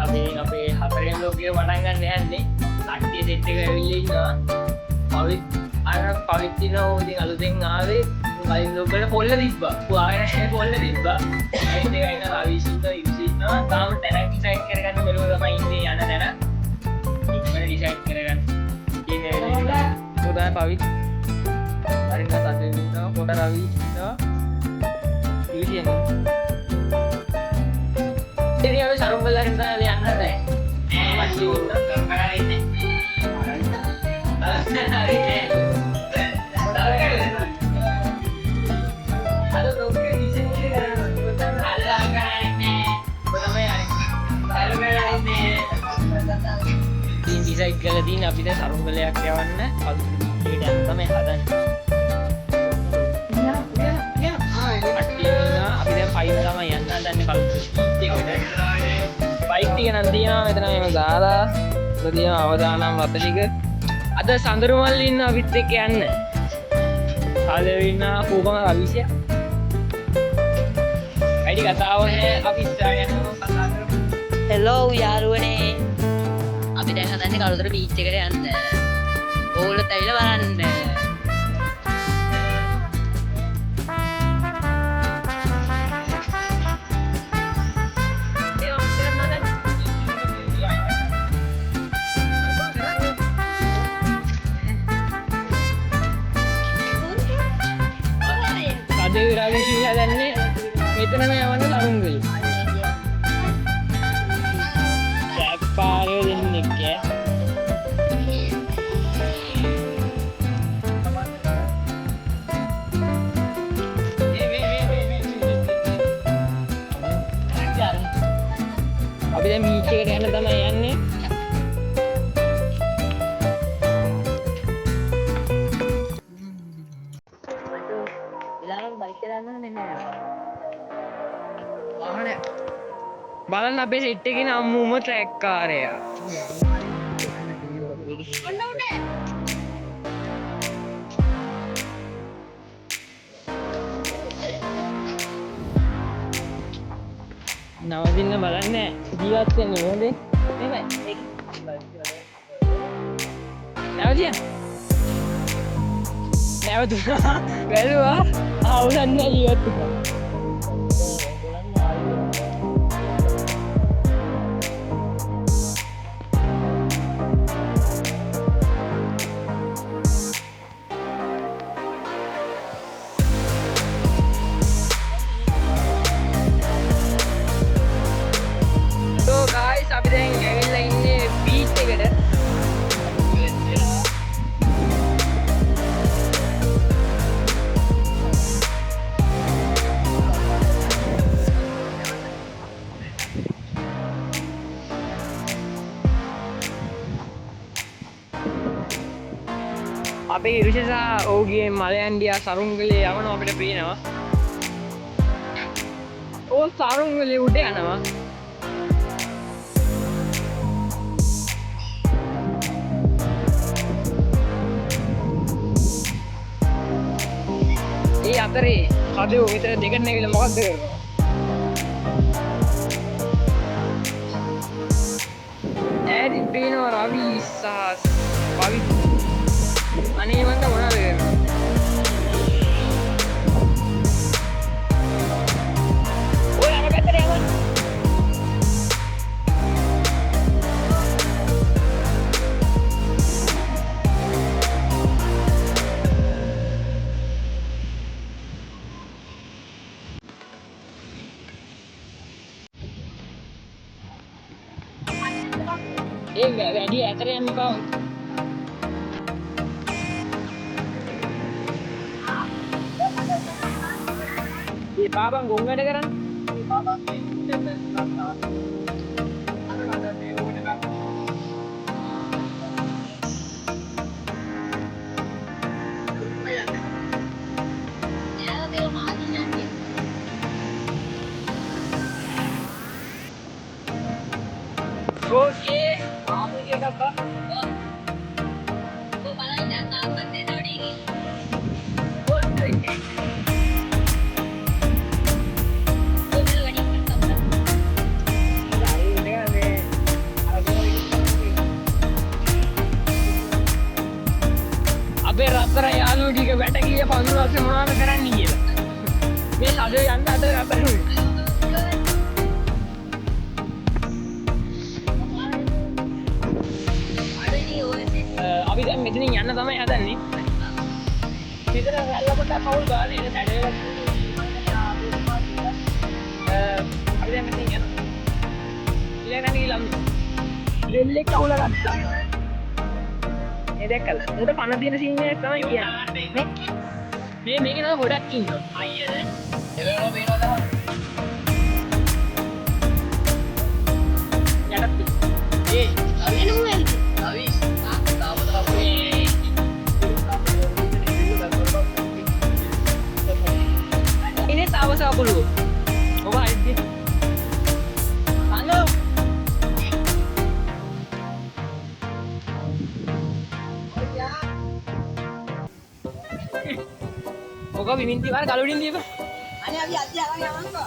අපි අපේ හතරෙන් ලෝකේ පටන් ගන්න යන්නේ. කට්ටිය සෙට් එක ඇවිල්ලා ඉන්නවා. පවිත් අර පවිත් ඉන්නවා. ඉතින් අලුතෙන් ආවේ කලින් ලෝකෙට පොල්ල තිබ්බා. ආයෙ පොල්ල තිබ්බා. අනිත් එක ඉන්නවා රවිෂ් ඉන්නවා, යුසි ඉන්නවා. තාම තැනක් ඩිසයිඩ් කරගන්න බැරුව තමයි ඉන්නේ යන තැන. ඉක්මනට ඩිසයිඩ් කරගන්න. ඉතින් ඔය තමයි පවිත්. හරියට තද ඉන්නවා, පොඩ රවි ඉන්නවා. යුසි ඉන්නවා. ඉතින් අපි සරුංගල හරින තැන යන්න හදන්නේ. මල්ලි ඉන්නවා. අද ලෝකේ ඩිසයින් කරන්න ඉතින් ඩිසයිඩ් කරලා තියෙන අපි දැන් සරුංගලයක් යවන්න කළුතර බීච් එකට යන්න තමයි හදන්නේ. කට්ටිය ඉන්නවා. අපි දැන් ෆයිව් තමයි යන්න හදන්නේ කළුතර බීච් එකට. බයික් ටික නම් තියෙනවා මෙතන මෙහෙම දාලා. උඩ තියෙනවා අවදානම් රත ටික. අද සඳරු මල්ලි ඉන්නවා අපිත් එක්ක යන්න. කාලේ ඉන්නවා කූපම රවිෂය. වැඩි කතාවක් නෑ, අපි ඉස්සරහ යනවා කතා කරමු. හෙලෝ යාළුවනේ, අපි දැන් හදන්නේ කළුතර බීච් එකට යන්න. ඕගොල්ලොත් ඇවිල්ලා බලන්න. අද රවිෂය හදන්නේ මෙතනම යවන්න සරුංගලේ. පාරේ දෙන්නෙක් ඈ. අපි දැන් බීච් එකට යන්න තමයි යන්නේ. වෙලාවම බයික් එක දාන්න ඕනේ නෑ. වාහනය බලන්න අපේ සෙට් එකේ නම්මුම ට්‍රැක් කාරයා. නවතින්න බලන්න ජීවත් වෙන්න ඕනේ. මෙහෙමයි. නැවතිය. නැවතුණා. බැලුවා. අවුලක් නෑ ජීවත් වුණා. So guys, අපි දැන් ඇවිල්ලා ඉන්නේ බීච් එකට. අපේ ඉරුෂ සහ ඔහුගේ මලයන්ඩියා සරුංගලේ යවනවා අපිට පේනවා. ඕ සරුංගලේ උඩ යනවා. ඒ අතරේ කදේ මෙතන දෙකට නැවිලා මොකද්ද කරන්නේ? ඈතින් පේනවා රවි සහ පවිත්. අනේ මන්ද මොනවද කරන්නේ? ඔය අර පැත්තට යන්න. ඒ වැඩි ඈතට යන්න එපා. ඒ පාපන් ගොන් වැඩ කරන්නේ. ඕකේ ආපු එකක් බා. බලන්න දැන් තාත්තත් එනවා ටිකේ. ඔය වැඩි කරලා. පස්සේ මොනවද කරන්නේ කියලා. මේ සදේ යන්න අද අපරුයි. අපි දැන් මෙතනින් යන්න තමයි හදන්නේ. විතර රැල්ල පොඩ්ඩක් කවුල් ගාලා ඉන්න සැඩ වෙලා. අපි දැන් මෙතනින් යනවා. ඊළඟට ගිහලා රෙල්ලෙක් කවුල ගත්තා. ඒ දැක්කද? උන්ට පණ තියෙන සීන් එකක් තමයි කියන්නේ. මේ මේකේ තව ගොඩක් ඉන්නවා. අයියද? එළවෙනවා පේනවා තමයි. යටත්. ඒ අවි තාම තමයි. ඉනේ තාවස කපුළු. ඔබ අයිති. හලෝ. ඔක විමින්ති වාර කලුඩින් දීපන්. අනේ අපි අද යනවා යවන්කෝ.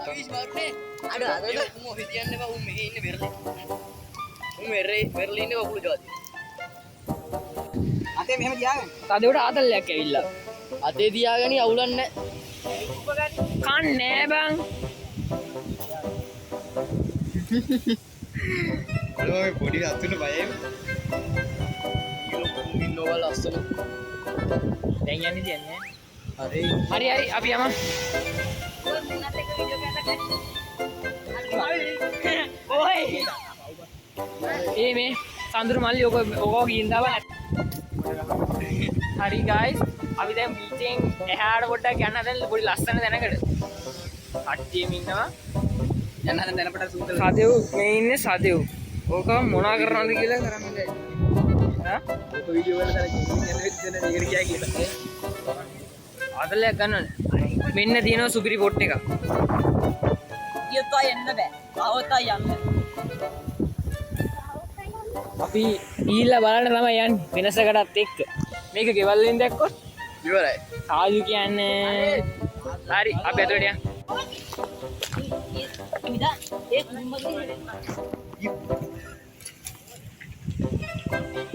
අවිස් මාරුනේ. අඩෝ අඩෝ. ඒ උන් ඔහෙ තියන්න එපා. උන් මෙහෙ ඉන්නේ වෙරළේ. උන් වෙරේ වෙරළේ ඉන්නේ වකුළු ජාති. අතේ මෙහෙම තියාගන්න. තදේවට ආතල්ලයක් ඇවිල්ලා. අතේ තියාගනි අවුලක් නැහැ. කන්නේ නෑ බං. ඔළුව මේ පොඩි අතුන බයයි. උන් ඉන්නවා ලස්සන. දැන් යන්නේ තියන්නේ. හරි. හරි හරි අපි යමු. ඔය මුන්නත් එක්ක වීඩියෝ කරලා ගන්න. ඔයි. ඒ මේ සඳුරු මල්ලි ඔක ඔක ගිහින් දාපන්. හරි ගයිස් අපි දැන් බීච් එකෙන් එහාට පොඩ්ඩක් යන්න හදන පොඩි ලස්සන තැනකට. කට්ටියම ඉන්නවා. යන්න හදන තැන පට සූම් කරලා. සදෙව් මේ ඉන්නේ සදෙව්. ඕක මොනා කරනවද කියලා කරන්න බැහැ. ඈ? ඔක වීඩියෝ වල තන යන්න වෙච්ච දේ මේකට ගියා කියලා. ආතලයක් ගන්නවද? මෙන්න තියෙනවා සුපිරි පොට් එකක්. ගියොත් ආයෙ එන්න බෑ. ආවොත් ආයෙ යන්න. අපි ගිහිල්ලා බලන්න තමයි යන්නේ වෙනසකටත් එක්ක. මේක ගෙවල් වලින් දැක්කොත් ඉවරයි. සාදු කියන්නේ. හරි අපි ඇතුළට යන්න. මිදා ඒ කුඹගේ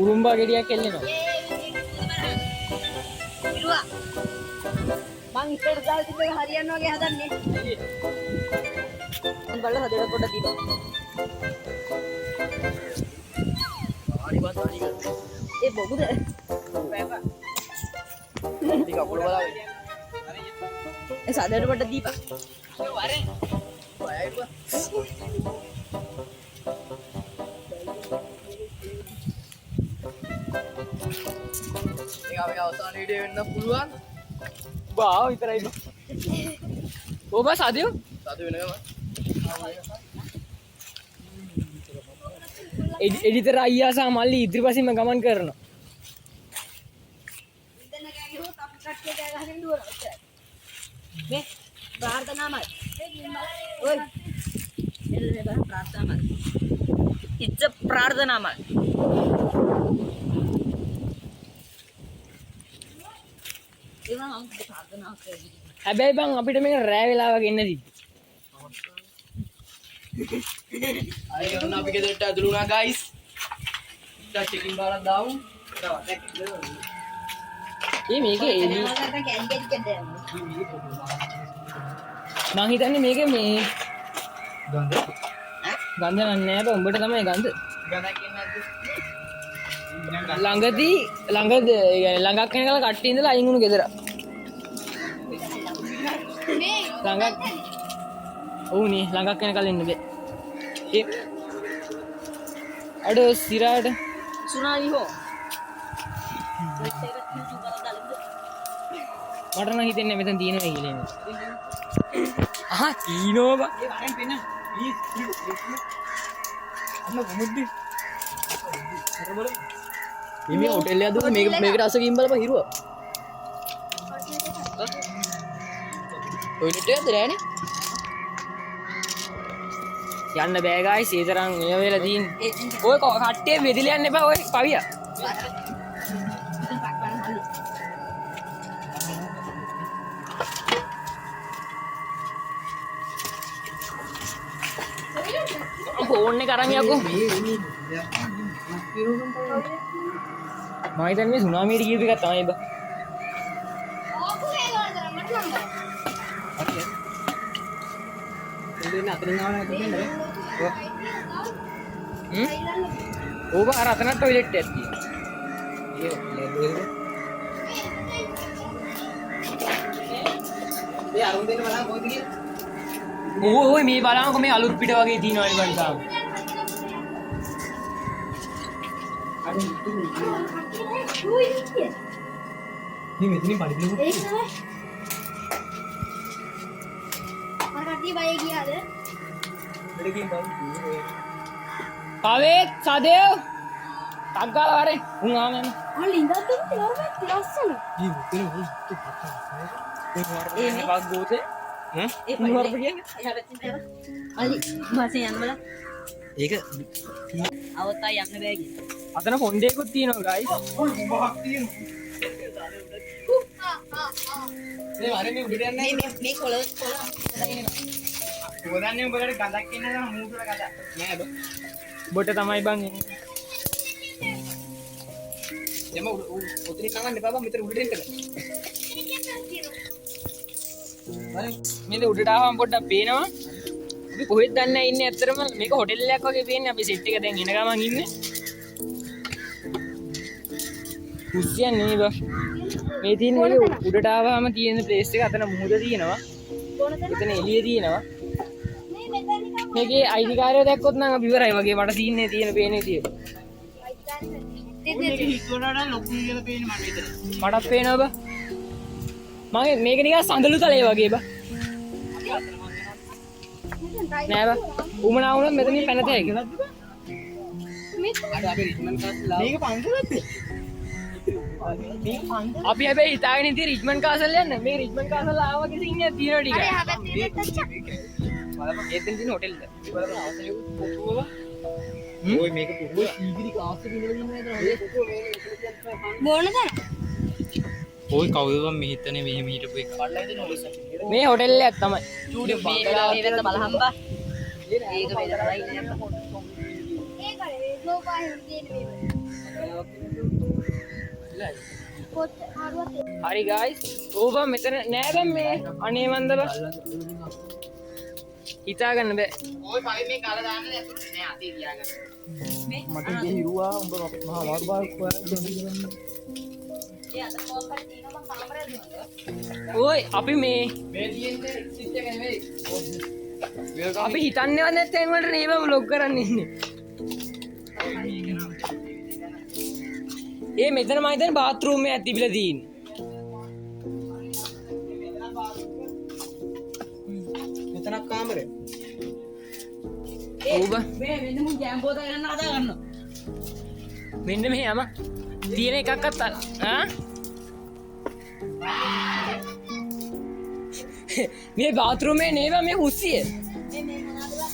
උරුම්බා ගෙඩියක් එල්ලෙනවා. ඉරුවා මං ඉස්සර දාලා තිබ්බ එක හරියන්න වගේ හදන්නේ. බලලා හදලා පොඩ්ඩක් දීපන්. හරි බං හරි කරා. ඒ බොබුද? ටික අකුල බලාගෙන. ඒ සාදරට පොඩ්ඩක් දීපන්. බයයි බං. මේක අපේ අවසාන වීඩියෝ වෙන්න පුළුවන්. බා විතරයි බා. ඔබ සාදු සතු වෙනකම. එඩිටර් අයියා සහ මල්ලි ඉදිරිපසින්ම ගමන් කරනවා. ඉතන කෑ ගිහුවොත් අපි කට්ටිය කෑ ගහගෙන දුවනවා. ඔච්චරයි. මේ ප්‍රාර්ථනාමයි. ඔයි. එන්න මේ බලන්න ප්‍රාර්ථනාමයි. It's a ප්‍රාර්ථනාමයි. ඒවා මම ප්‍රාර්ථනා කරන්නේ. හැබැයි බං අපිට මේක රෑ වෙලාවක එන්න තිබ්බේ. අය ඔන්න අපි ගෙදරට ඇතුළු වුණා ගයිස්. ඊට චෙකින් බාරක් දාමු. ඒ මේකේ එලි නැත්නම් කැලි කැලි කැඩ යනවා. මං හිතන්නේ මේක මේ ගඳ ගඳ නෑ බං උඹට තමයි ගඳ. ගඳක් එන්නේ නැද්ද? ළඟදී ළඟද ඒ කියන්නේ ළඟක් වෙනකල් කට්ටිය ඉඳලා අයින් වුණු ගෙදර. ළඟක් ඔව් නේ ළඟක් වෙනකල් ඉන්න බෑ. ඒ අඩෝ සිරාට සුනාමි හෝ. මට නම් හිතෙන්නේ මෙතන තියෙනවා කියලා එහෙම. අහා තියෙනවා බං. ඒ වරෙන් පෙන්න. Please please. අන්න කොහොමද? අර බලන්න. මේ හොටෙල් එකක් දුන්න මේක මේකට අස ගිහින් බලපන් හිරුවා. ටොයිලට් එකක්ද නෑනේ? යන්න බෑ ගායිස් ඒ තරම් මේ වෙලා තියෙන්නේ. ඔය කට්ටිය බෙදිලා යන්න එපා ඔය පවියා. ෆෝන් ෆෝන් එක අරන් යකෝ. මම හිතන්නේ මේ සුනාමියට කියපු එකක් තමයි බා. ඕක අර අතනත් ටොයිලට් එකක් තියෙනවා. ඒ අරුන් දෙන්න බලන්න කොහෙද කියලා. ඕ ඔය මේ බලන්නකො මේ අලුත් පිට වගේ තියෙනවනේ බං තාම. මේ මෙතනින් පඩි ඒක තමයි. අර කට්ටිය බය ගියාද? පවෙත් සදේව් ටක් ගාලා වරේ උන් ආම යන. අර ලිඳක් දුන්නේ නරකත් ලස්සන. ඒ මේ පක් ගෝතේ. ඒ කුණු වරප කියන්නේ. එහා පැත්තෙන් තේවා. අලි බස්සේ යන්න බලන්න. ඒක આવත් ආයි යන්න බෑ කියලා. අතන ෆොන්ඩේකුත් තියෙනවා ගයිස්. මේ අර මේ උඩට යන්නේ. මේ මේ මේ කොළ කොළ හොදන්නේ උඹලට ගඳක් එන්නේ නැහැ මූටුල ගඳ. නෑ බ. බොට තමයි බං එන්නේ. එම ඔතනින් නගන්න එපා බං මෙතන උඩට එන්න බෑ. මේක උඩට ආවම පොඩ්ඩක් පේනවා. අපි කොහෙද දන්නේ නැහැ ඉන්නේ ඇත්තටම මේක හොටෙල් එකක් වගේ පේන්නේ. අපි සෙට් එක දැන් එන ගමන් ඉන්නේ. කුස්සියක් නෙමෙයි බං. මේ තියෙන මේක උඩට ආවම තියෙන ප්ලේස් එක අතන මුහුද තියෙනවා. බොන තැන. එතන එළිය තියෙනවා. මේ මෙතන නිකන් මේකේ අයිතිකාරයෝ දැක්කොත් නම් අපි ඉවරයි වගේ මට සීන් එකේ තියෙන පේන විදිය. අයිතිකාරය. මේක හිතුවට වඩා ලොකුයි කියලා පේන්නේ මට විතරයි. මටත් පේනවා බං. මගේ මේක නිකන් සඳලු තලයේ වගේ බං. නෑ බං. උමනා වුණොත් මෙතනින් පැනත හැකි. අර අපේ රිච්මන්ඩ් කාසල් ආවා. මේක පන්සලක්ද? මේක පන්සල. අපි හැබැයි හිතාගෙන ඉතින් රිච්මන්ඩ් කාසල් යන්න. මේ රිච්මන්ඩ් කාසල් ආවා වගේ සීන් එකක් තියෙනවා ටිකක්. අර එහා පැත්තේ දෙත්තච්ච. බලපන් එතන තියෙන හොටෙල් එක. බලපන් අවසරයකුත් පුටුව බං. ඔය මේක පුටුව සීගිරි ක්ලාස් එකේ ඉඳලා ඉන්නේ නේද? ඒ පුටුව මේක මෙතන තියන්න. බොන තැන. ඔය කවුද බං මෙහි හිටනේ මෙහෙම හිටපු එක. මේ හොටෙල් එකක් තමයි. චූටි මේ මේ පැත්ත බලහන් බා. ඒක මේ තමයි ඉන්නේ. ඒක නෙවෙයි සෝෆා එහෙම තියෙන මේ. පොත් ආරුවත් හරි ගයිස්. ඕ බං මෙතන නෑ බං මේ අනේ මන්ද බං. හිතා ගන්න බෑ. ඔය පවේ මේ ගල දාන්න ඇතුළට නෑ අතේ තියාගන්න. මට ගියේ හිරුවා උඹ මහා අමාරු බාක් හොයාගෙන ඉන්නේ. ඒ අත මොකක් හරි තියෙනවා මං කාමරයක් දුවනවා. ඕයි අපි මේ මේ තියෙන්නේ එක්සිට් එක නෙවෙයි. අපි හිතන්නේවත් නැත්නම් වලට නේ බං ව්ලොග් කරන්න ඉන්නේ. ඒ මෙතන මම හිතන්නේ බාත් රූම් එකක් තිබිලා තියෙන්නේ. මෙතනක් කාමරේ. ඔව් බං. මේ මෙන්න මුන් ජෑම් බෝතල් ගන්න කතා කරනවා. මෙන්න මෙහෙ යම. තියෙන එකක්වත් ආ මේ බාත් රූම් එකේ නේ බං මේ කුස්සිය. මේ මේ මොනවාද බං?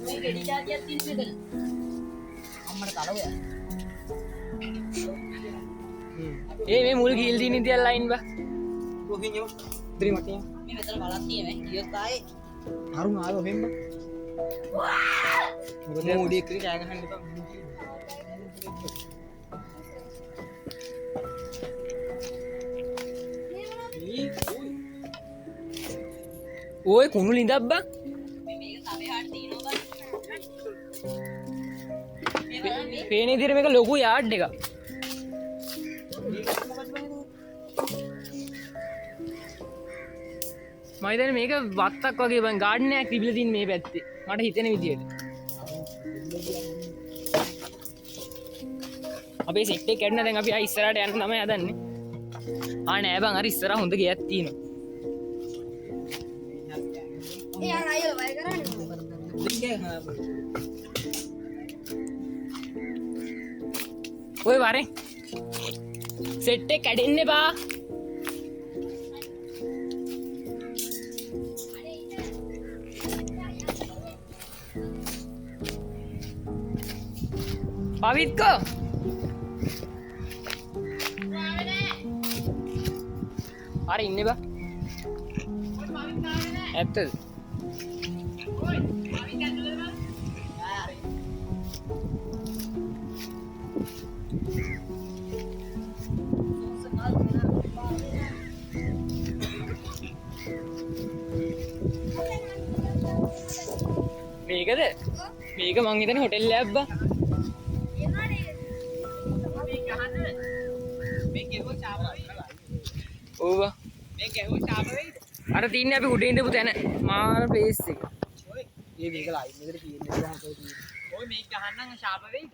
මේ ගෙඩි ජාතියක් තියෙන මෙතන. අම්මට තල ඔයා. ඒ මේ මුල් ගිහිල් තියෙන ඉතින් ලයින් බං. කොහෙන් යමු? ඉතින් මට යන්න. මේ මෙතන බලක් තියෙනවා. ගියොත් ආයේ අරුන් ආවේ ඔහෙන් බං. මොකද මූඩි එක්ක කෑ ගහන්න එපා. ඔය කුණු ලිඳක් බං. මේ මේක තව එහාට තියෙනවා බං. මේ බලන්න මේ පේන විදිහට මේක ලොකු යාඩ් එකක්. මම හිතන්නේ මේක වත්තක් වගේ බං ගාඩන් එකක් තිබිලා තියෙන මේ පැත්තේ. මට හිතෙන විදිහට. අපේ සෙට් එක කැඩුනා දැන් අපි ආ ඉස්සරහට යන්න තමයි හදන්නේ. ආ නෑ බං අර ඉස්සරහ හොඳ ගෙයක් තියෙනවා. ඒ අර අයියලා බය කරන්නේ. ඔය වරෙන් සෙට් එක කැඩෙන්න එපා. පවිත්කෝ අර ඉන්නේ බා. ඇත්තද? මේකද? මේක මං හිතන්නේ හොටෙල් එකක් බා. ඔව් බා. මේ ගැහුව ශාප වෙයිද? අර තින්නේ අපි උඩ ඉඳපු තැන. මාර ප්ලේස් එක. ඔය මේ මේක ලයින් එකට තියෙන්නේ. ඔය මේක ගහන්නම් ශාප වෙයිද?